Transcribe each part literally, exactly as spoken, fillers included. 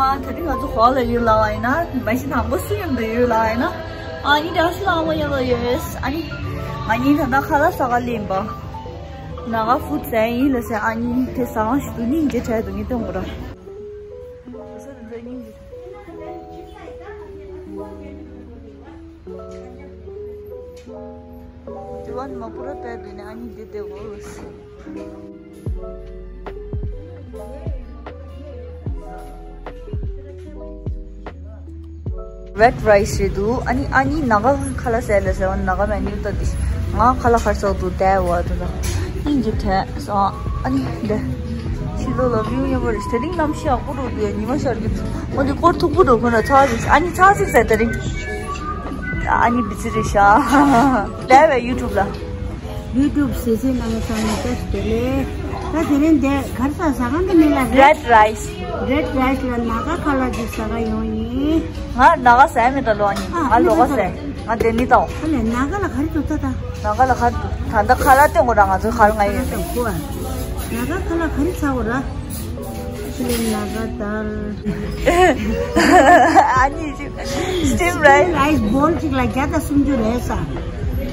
ཨ་ད་རིང་ང་ཚོ་ག་པར་ལ་ཡོད་ལབ་པ་ཡིན་ན། མ་གཞི་དང་པོ་སུ་མཉམ་དུ་ཡོད་ལབ་པ་ཡིན་ན། ཨ་ནི་བཀྲ་ཤིས་ལྷ་མོ་མཉམ་དུ་ཡོད། ཨ་ནི་ང་གཉིས་ད་ལྟ་ཁ་ལག་ཟ་ག་སླེབས་པ། ནཱ་ག་ཧྥུཌ་ཟ་ཡིན་ལབ་ཟེར། ཨ་ནི་དེ་ཟ་གང་ཞིག་འདུག་སྙིང་རྗེ་བྲལ་འདུག་ངས་སྟོན་དགོས་ར། དེ་བ་ནི་མ་པུ་ར་པད་པས་ནི་ཨ་ནི་འདི་དེ་གོ། Red rice རེད་འདུག་ཨ་ནི་ཨ་ནི་ནཱ་ག་ཁ་ལག་ཟས་ལ་ཟེར་བ། ནཱ་ག་མེ་ནིའུ་ལྟ་དེ། ང་ཁ་ལག་ག་རེ་ཟ་འདུག་བལྟས་པ་དེ་ལ། ཨིན་ཇི་ཐེ་སོ། ཨ་ནི་འདི་ཕྱི་ལོགས་ལ་བིའུ་ཡག་པོ་རེད། དེ་རིང་གནམ་གཤིས་ཡག་པོ་འདུག་དེ་ཉི་མ་ཤར་གི་འདུག་འོ་འདི་སྐོར་མཐུག་པོ་འགྲོ་ཁོ་ན་ཚ་ཅིག་ཨ་ནི་ཚ་ཅིག་ཟེར་དེ་རིང་། ཨ་ནི་བི་ཙི་རེད་ཤག་བལྟས་པས་ཡུ་ཊུབ་ལ། ཡུ་ཊུབ་གཟིགས་གཟིགས་གནང་མཁན་ཚང་མ་བཀྲ་ཤིས་བདེ་ལེགས། ད་དེ་རིང་འདི་ག་རེ་ཟ། ཟ་ཁང་གི་མིང་ལ་Red rice. Red rice ལ་ནཱ་ག་ཁ་ལག་ཅིག་ཟ་ག་ཡོང་ཡིན། ང་ནཱ་ག་ཟ་ཡ་མེད་ད་ལོ། ཨ་ནི་ཨ་ང་ལོ་ག་ཟ་ཡ། ང་དེ་ནི་ཏའོ། ཨ་ལས་ནཱ་ག་ལ་ག་རེ་འདུག་ད་ད། ནཱ་ག་ལ་ག་རེ་འདུག་ད་ལྟ་ཁ་ལག་སྟོན་དགོས་ར། ང་ཚོའི་ག་རེ་ང་ཡོད། ནཱ་ག་ཁ་ལག་ག་རེ་ཟ་དགོས་ར། ཁི་ལེ་ནཱ་ག་དར། ཨ་ནི་ཅིག steam rice. Steam rice bowl གཅིག་ལ་བརྒྱ་དང་སུམ་ཅུ་རེད་ས།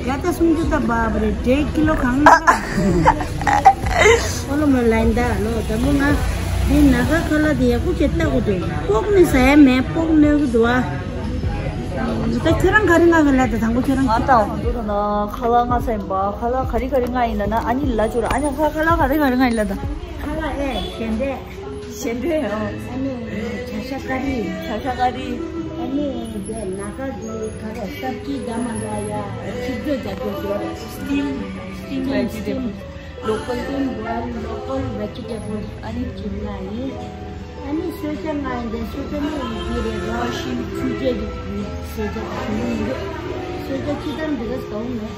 བརྒྱ་དང་སུམ་ཅུ་ད་བབ་རེད། འབྲས་ཀི་ལོ་གང་ཨོ་ལོ་མ་ལན་ད་ལོ། ད་མོ་ང་འདི་ནཱ་ག་ཁ་ལག་འདི་ཡག་པོ་བྱས་ལྟ་དགོས་འདུག་ལྐོག་ནས་ཟ་ཡ་མེད། ལྐོག་གནོད་གི་འདུག་ཨ། ད་ཁྱོད་རང་ག་རེ་མངགས་གི་ལབ་ད། དང་པོ་ཁྱོད་རང་། ང་ད་འདུག་ད་ན་ཁ་ལག་མངགས་ས་ཡིན་པ། ཁ་ལག་ག་རེ་ག་རེ་མངགས་ཡིན་ལབ་ན། ཨ་ནི་ལ་ཅོ་ར། ཨ་ནི་ཁ་ཁ་ལག་ག་རེ་ག་རེ་མངགས་ཡིན་ལབ་ད། ཁ་ལག་ཨེ་ཞལ་འདྲེ། ཞལ་འདྲེ་ཨོ། ཨ་ནི་བྱ་ཤ་ཀ་རི། བྱ་ཤ་ཀ་རི། ཨ་ནི་དེ་ནཱ་ག་གི་ག་རེ་སབ་ཅི་ད་མ་འདྲ་ཡ། ཆིག་བརྗོད་བྱ་རྒྱུ་ཞུ་བ་རེད། steam steam vegetable. Local steam boil local vegetable. ཨ་ནི་ཅིག་ང་ཡིན། ཨ་ནི་སོས་ཀ་ང་ཡིན་པས། སོས་ཀ་ནི་འདི་རེད་ར། ཤིང་ཆུ་རྐྱལ་གྱི་སོས་ཀ་ཞིམ་པོ་ཡིན། སོས་ཀ་ཅི་ལྟར་འདི་ག་ཟ་འོང་མེད།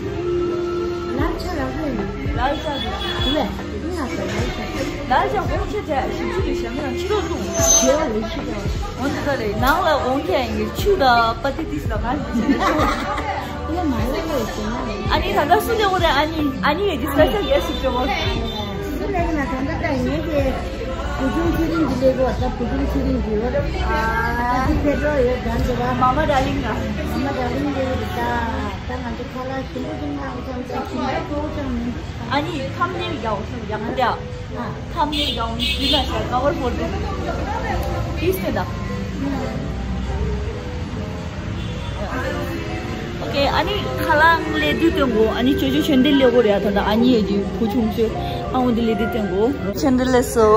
ལར་ཆ་རག་པོ་ཡིན། ལར་ཆ་རེད། དེ་བས་ང་ཟ་ལར་ཆ། ལར་ཆ་ཧོང་ཆ་བྱས་ཞིམ་ཆུ་ལས་ཞང་ཡང་ཕྱི་རོགས་འདུག་ཞེས་པ་ལས་ཤི་ཀ་འོང་འདི་ག་ལས་ནང་ལ་འོང་ཁྱེད་ཡིན་ཆུ་དང་པ་ཏི་ཏིས་ལ་ང་ཞིག་ཨ་ནི་ད་ལྟ་སུ་ལས་འོ་རེད། ཨ་ནི་ཨ་ནི་ཡོད་ཀྱི་སི་པེ་ཤལ་གེ་སི་ཞིག་བྱེད་འོ། སུ་ལས་ན་ད་ལྟ་ད་ངེད་ཀྱི་བུ་ཆུང་ཚེ་རིང་གི་ལས་འགོ་ད་བུ་ཆུང་ཚེ་རིང་གི་ཡོད་རེད། ཨ་ཏི་ཕེ་ཏྲོ་ཡོད། ད་འདི་བ་མ་མ་ཌར་ལིང་ལ། མ་མ་ཌར་ལིང་གི་ཡོད། ད་ད་ང་ཚོ་ཁ་ལག་ཞིམ་པོ་ཞིམ་ནང་ཚང་ཚང་ཞིམ་པོ་ཅོག་ཅང་མིན། ཨ་ནི་ཁམ་ནེ་ཡག་ཡག་འདི། ཁམ་ནེ་ཡང་འདི་ལ་ཤ་ཀ་བར་བོར་དུ། ཨིས་ནེ་ད། ཨོ་ཀེ། ཨ་ནི་ཁ་ལག་ལས་དུས་སྟོན་གོ། ཨ་ནི་ཅོ་ཅོ་ཆོས་འདི་ལས་གོ་རེད། ད་ད་ཨ་ནི་ཡེ་ཇུ་བུ་ཆུང་ཆོས་ཨ་འོ་འདི་ལས་དུས་སྟོན་གོ། ཆོས་འདི་ལས་སོ།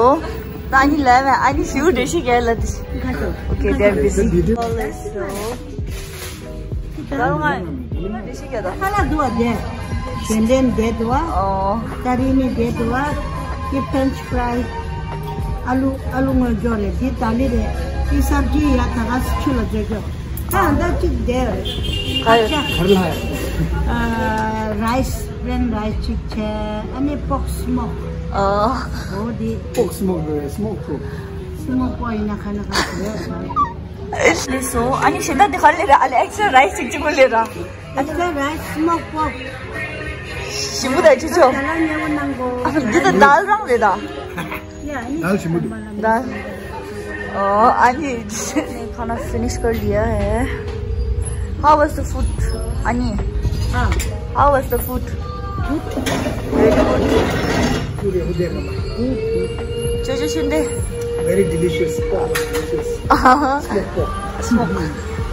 ད་ཨ་ནི་ལས་བས་ཨ་ནི་ཞིའུ་འདྲེ་ཤི་གེ་ལ་དི། ཨོ་ཀེ། they are busy. ལས་སོ། ད་ང་འདི་ཤི་ག་ད། ཁ་ལག་འདུག་བ་དེ། གཞན་དོན་བསྡད་འདུག་བ། ཨོ། ཀ་རི་ནི་བསྡད་འདུག་བ། དེ་ཕེན་ཆི་ཕ་རའི། ཨ་ལུ་ཨ་ལུ་ངོས་འཇོག་རེད། དེ་ད་ལི་རེད། དེ་སབ་ཇི་ཡ་ད་ག་ཆུ་ལ་འཇོག་འཇོག་ད་ཨ་འདྲ་གཅིག་བསྡད་རེད། ཁ་ཆ། ག་རེ་ལ་ཡ། ཨ་རའི་སི་པི་ལེན་རའི་སི་གཅིག་བྱས། ཨ་ནི་པོག་སི་མོག་ཨོ། འོ་དེ། པོག་སི་མོག་རེད། སི་མོག་པོག་སི་མོག་པོག་ཡིན་ན་ཁ་ན་ཁ་ཆུ་རེད། ལས་སོ། ཨ་ནི་ཞེ་ད་འདི་ག་རེ་ལས་ར། ཨ་ལས་ཨེག་སི་ཊ་ར་རའི་སི་ཅིག་ཅིག་པོ་ལས་ར། ཨེག་སི་ཊ་ར་རའི་སི་སི་མོག་པོག་ཞིམ་པོ་དང་ཅི་ཆོ། ད་ལ་ཉེ་བོ་གནང་གོ། ཨ་འདི་ད་དལ་རང་རེད་ད། ཡ་ཨ་ནི་དལ་ཞིམ་པོ་འདུག་དལ། ཨོ། ཨ་ནི་ཁ་ན་ཕི་ནིཤ་ཀར་ལི་ཡ་ཧེ། How was the food? ཨ་ནི། ཨ། How was the food? Very good. ཅོ་ཅོ་ཆོས་འདི། Very delicious. Delicious. ཨ་ཧ་ཧ། Smoke pork. Smoke.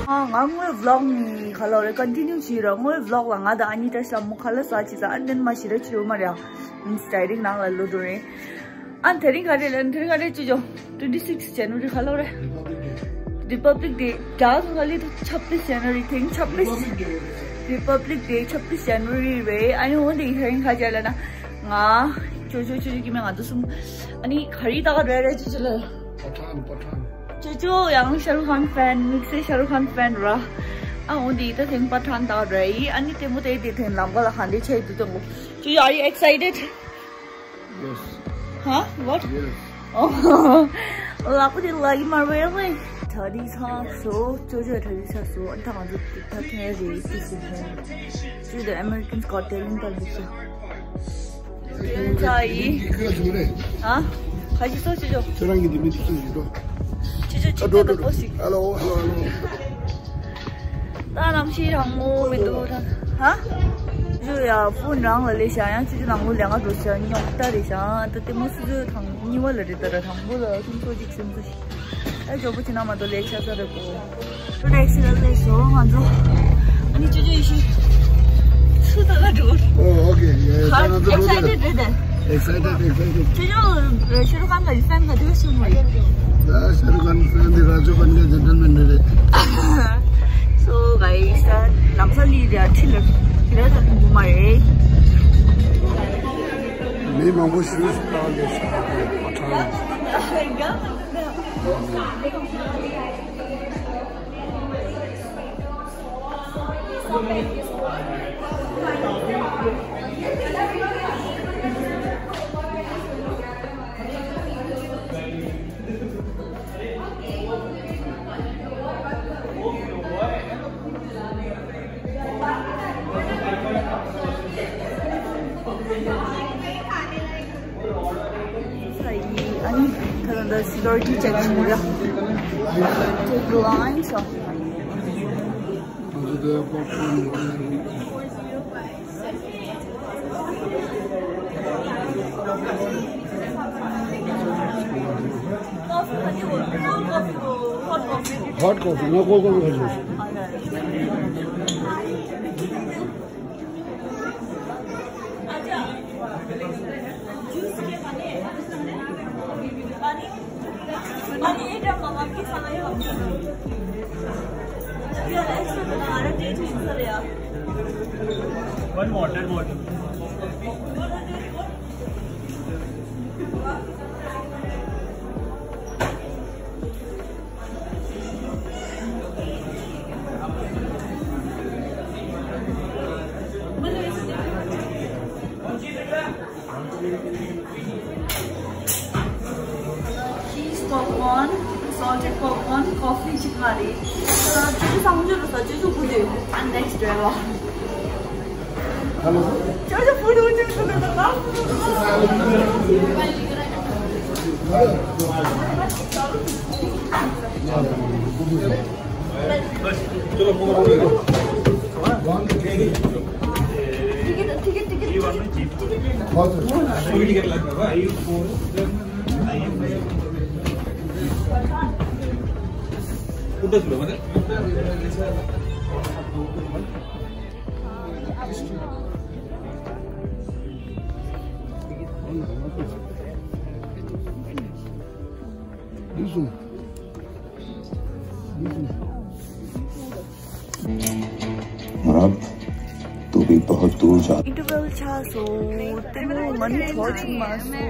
ཨ་ང་དངོས་བི་ལོག་ནི་ག་ལ་རེ་ཀོན་ཊི་ནིའུ་བྱེད་ར། དངོས་བི་ལོག་ལ་ང་དང་ཨ་ནི་ཏྲ་ཤ་མོ་ཁ་ལག་ཟ་ཅི་ཟ། ཨ་འདན་མ་ཤི་ར་ཆི་རོ་མ་ར་ཡ། ཨིན་སི་ཊ་རིག་ནང་ལ་ལོ་འགྲོ་རེད། ཨ་དེ་རིང་ག་རེ་ལ། དེ་རིང་ག་རེ་ཅི་ཇོ། twenty six January ག་ལ་རེ། Republic Day. ཌ་ག་ལི་ད་ཆབ་བིས་ཇན་ནུ་རི་ཐེངས་ཆབ་བིས། Republic Day ཆབ་བིས་ཇན་ནུ་རི་རེད། ཨ་ནི་འོ་འདི་ཧེ་རིང་ཁ་ཅག་ལ་ན་ང་ཅོ་ཅོ་ཅོ་ཅོ་གི་མེ་ང་ཚོ་གསུམ། ཨ་ནི་ག་རེ་ད་ག་རེ་རེ་ཅི་ཅི་ལ། Pathan, Pathan. ཅོ་ཅོ་ཡང་ཤ་རུ་ཁཱན་ཕེན། དམིགས་བསལ་ཤ་རུ་ཁཱན་ཕེན་ར། ཨ་འོ་འདི་ད་ཐེངས་པ་ཐན་ད་ག་རེ་ཡི། ཨ་ནི་དེ་མོ་དེ་དེ་ཐེངས་ལམ་ཀ་ལ་གང་དེ་ཆེ་དུ་ཏོང་གོ། ཅོ་ཅོ། Are you excited? Yes. Huh? What? Yes. Oh. ལག་པ་དེ་ལག་གི་མར་བས་ལེ། ད་དེ་ཚ་སོ། ཅོ་ཅོ་ད་དེ་ཚ་སོ། ཨ་ད་ང་ཚོ་ད་ཐེངས་རེ་ཏི་སི་ཐེངས། ཅོ་ཅོ་ཨ་མེ་རི་ཀན་གོཊ་ཊེ་ལེན་ཊ་ད་དེ་ཚ། ཨ། ཁ་ཅིག་སོ་ཅོ་ཅོ། ཁྱོད་རང་གི་འདི་མི་དེ་ཚོ་ཡིན་འགྲོ། ཁྱེད་ཚོ་གཅིག་ཨ་འགྲོ་ཏུ་འགྲོ་འགྲོ་ལྟོས་ཤིག་ཧེ་ལོ་ཧེ་ལོ་ཧེ་ལོ། ད་ནམ་ཞིག་རང་མོ་མི་འདུག་ད། ཧ། ཇུ་ཡ་ཕོན་རང་ལ་ལས་བྱ་ཡང་ཁྱེད་ཚོ་ནང་ལོ་ལས་ང་འགྲོ་བྱ་རྙོག་ད་རེད་བྱ་ད་ལྟད་མོ་སུ་ཚོའི་དང་གཉིས་པ་ལ་རེད་ད་ར་དང་པོ་ལ་ཁྱེད་ཚོ་གཅིག་སེམས་ཚ་ཞིག་ཨ་ཇོ་བོ་ཅི་ན་མ་གཏོགས་ལས་ཆ་ས་རེད་གོ། ཊེག་སི་ལ་སླེབས་སོང་ང་ཚོ། ཨ་ནི་ཅོ་ཅོ་ཡེ་ཤེས། ཚུར་ད་ལ་འགྲོ། Oh, okay. Yeah, ཧ། ང་ཚོ་འགྲོ་Excited རེད་དེ། Excited, excited. ཅོ་ཅོ་ཤ་རུ་ཁན་ལ་ཡི་ཧྥན་ག་དུས་སུ་མ་ཡིན། ད་ཤ་རུ་ཁན་ཧྥན་དེ་ར་ཇོ་ཁན་ག་ཇེན་ཊལ་མེན་རེད། So guys, ད་ལམ་སང་ལི་རེད་ཨ་ཁྲི་ལ་ཁྲི་ལ་ད་ཐུང་གུ་མ་རེད། མི་མང་པོ་ཞུ་སྟངས་དེ་ཤ་རུ་ཁན་པ་ཁྲང་། ཨ་ནི་ད་ལྟ་སི་ཀུ་རི་ཊི་ཅེག་བྱེད་ཀྱི་ཡོད། Take the line, so. Hot coffee, no cold coffee. One water bottle. Cheese popcorn, salted popcorn, coffee chikari. Chuchu sangju ro sa chuchu kude. And next driver. Hello. Chuchu food uchu kude. चलो, बोलो, बोलो। Ticket, ticket, ticket, ticket, ticket. कोई टिकट लग रहा है? उधर चलो, मतलब। अब तू भी बहुत दूर जा। Interval ཆགས་སོང་། ལྟད་མོ་ང་ནི་གྲོགས་ཅིག་མ་སོང་།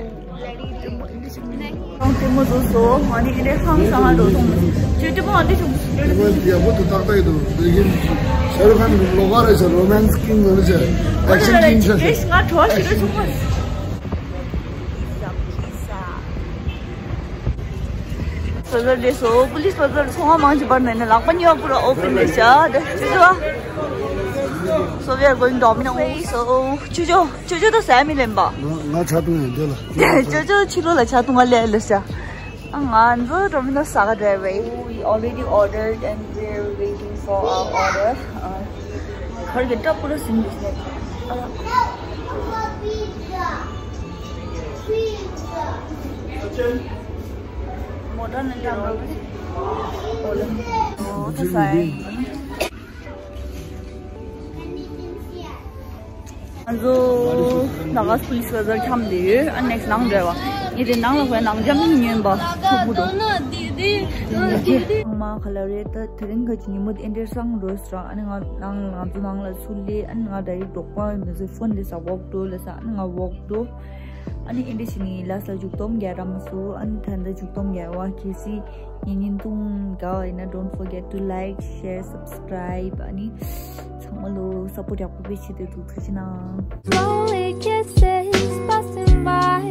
ལྟད་མོ་འདི་ཞིག་མིན། ལྟད་མོ་བཟོ་སོང་། ང་ནི་འདི་འདྲའི་ཧང་སང་ང་འགྲོ་སོང་མ་སོང་། ཁྱོད་ལྟད་མོ་འདི་ཞིག་ལྟད་མོ་འདི་ཡག་པོ་འདུག་ཏག་ཏག་འདུག་དེ་གིན་ཤ་རུ་ཁན་ལོག་ག་རེད་ཟེར། རོ་མན་སི་ཀིང་ལ་ཟེར། ཨེག་ཤན་ཀིང་ཟེར། ང་གྲོགས་ཤིག་འགྲོ་སོང་མ་སོང་། བཟོ་ལས་སོ། པུ་ལིས་བཟོ་ལས་ཚོང་བ་མང་ཆེ་བར་ནས་ནས་ལག་པ་གཉིས་པ་པུ་ར་ཨོ་པན་རེད་ཤག་དེ་ཅོ་ཅོ། So we are going Domino's. So ཅོ་ཅོ་ཅོ་ཅོ་ད་ཟས་མི་ལེན་པ། ང་ང་ཆ་ཏུང་ཡང་འདི་ལ། ཅོ་ཅོ་ཕྱི་ལོགས་ལ་ཆ་ཏུང་ང་ལས་ལས་ཤག་ང་ཚོ་Domino's ཟ་ག་འགྲོ་བས། We already ordered and we're waiting for our order. ཁར་གྱི་ཏྲ་པུ་ར་སིན་འདུག་ནས། མོ་ཏྲ་ནས་འདི་རོ། ཨོ་ལེ། ཨོ་ད་ས་ཡིན། ང་ཚོ་ནཱ་ག་སི་པུ་ལིས་བ་ཟར་འཁྱམས་བསྡད་ཡོད། ཨ་ནེག་སི་ནང་འགྲོ་བ། ངས་དེ་ནང་ལ་ཁོའི་ནང་འཇམ་ཉོན་པ་ཐུག་པོ་འགྲོ། ཚང་མ་ག་ལ་རེད། ད་དེ་རིང་ག་ཅིག་ཉིན་མོ་དེ་འདྲའི་སང་རོས་ར། ཨ་ནི་ང་ནང་ང་ཚོ་ནང་ལ་ཚུར་སླེབས། ཨ་ནི་ང་ད་རེས་འབྲོག་པ་མི་ཚོའི་ཕོན་ལས་ས་ཝོག་འགྲོ་ལས་ས། ཨ་ནི་ང་ཝོག་འགྲོ། ཨ་ནི་ཨེ་འདྲ་བྱས་ནས་ལ་ས་མཇུག་སྡོམ་རྒྱག་ར་མ་སོང་། ཨ་ནི་ད་ལྟ་མཇུག་སྡོམ་རྒྱག་པ་གལ་སྲིད་ངའི་བརྙན་ཐུང་དགའ་བ་ཡིན་ན། don't forget to like, share, subscribe. ཨ་ནི་ཚང་མ་ལོ་སབ་པོརཊ་ཡག་པོ་དཔེ་བྱེད་དེ་འདུག་ཐུགས་རྗེ་གནང་། Slowly kisses passing by.